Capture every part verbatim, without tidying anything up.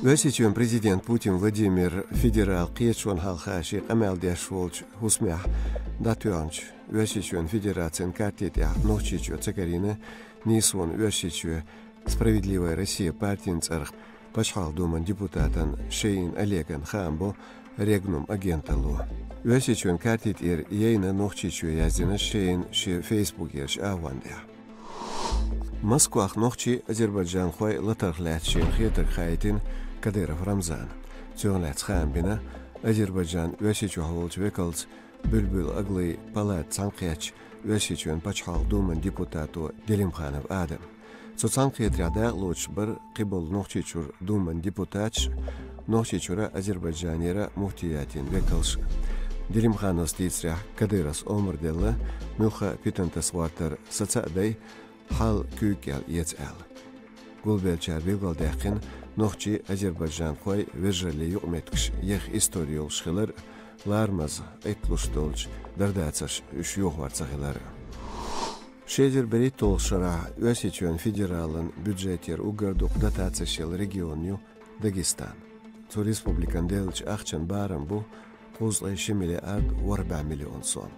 Оьрсийчоьнан президент Путин Владимир федералан кхеташонна хьалха шен къамел деш волчу хӀусамехь дӀатоьхначу Оьрсийчоьнан Федерацин карти тӀехь Нохчийчоь ца карийна нийсонан Оьрсийчоь «Справедливая Россия» партин цӀарах Пачхьалкхан Думан депутатан Шейин Олеган, хаам бо Регнум агенталло. Оьрсийчоьнан карти тӀера яйна Нохчийчоь, яздина Шейин шен фейсбукерчу агӀон тӀехь. Москвахь нохчий, азербайджанхой латарх лаьцна шайна хетарг хаийтина Кадыров Рамзана. Цунах лаьцна хаам бина Азербайджанан Оьрсийчохь волчу векалца Бюльбюль Оглы палата цхьаьнакхеттачу Оьрсийчоьнан Пачхьалкхан Думан депутато Делимханов Адама. Цу цхьаьнакхетарехь дакъалоцуш бара кхиболу Нохчийчуьра Думан депутаташ, Нохчийчуьра, Азербайджанера муфтиятийн векалш. Делимхановс дийцарехь, Кадыровс омра делла, муьлхха а питантас гӀортар саца а дай, хьал куьйга кӀел эца аьлла. Гулбеллачара билгалдаьккхина нохчий, азербайджанхой вежараллин юкъаметтигаш еха истори йолуш хилар, ларамаза Ӏитталуш долчу дардацарш уьш йохор ца хилар. Ши эзар берхӀитталгӀачу шарахь Оьрсийчоьнан федералан бюджетера уггар дукха дотацеш елла регион ю Дагестан. Цу республикана деллачу ахчан барам бу кхузткъе ши миллиард ворхӀ бӀе миллион сом.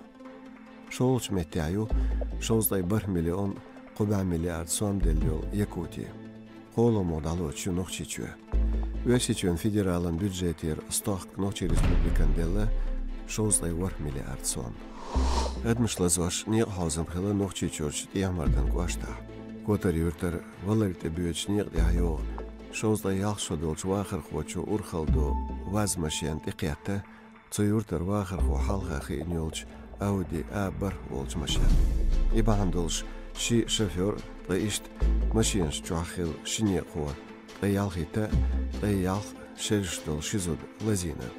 ШолгӀачу меттехь ю шовзткъе бархӀ миллион кхо бӀе миллиард сом делла йолу Якути. КхоалгӀа муха дӀалоцуш ю Нохчийчоь. Оьрсийчоьнан федералан бюджетера стохка Нохчийн республикана делла шовзткъе ворхӀ миллиард сом. Адамаш лазош некъахьовзам хилла Нохчийчуьрчу ТӀехьа-МартӀан кӀоштахь. Котар-юьртара валар тӀе боьдучу некъа тӀехь йогӀу шовзткъе ялх шо долчу вахархочо урхалла до ваз машен тӀекхетта, цу юьртара вахархо хьалха хиъна йолчу Ауди А бархӀ волчу машен. И бахьана долуш ши шофёр, ткъа иштта машенаш чохь хилла ши некъахо, ткъе ялхитта, ткъе ялх шераш долу ши зуда лазийна.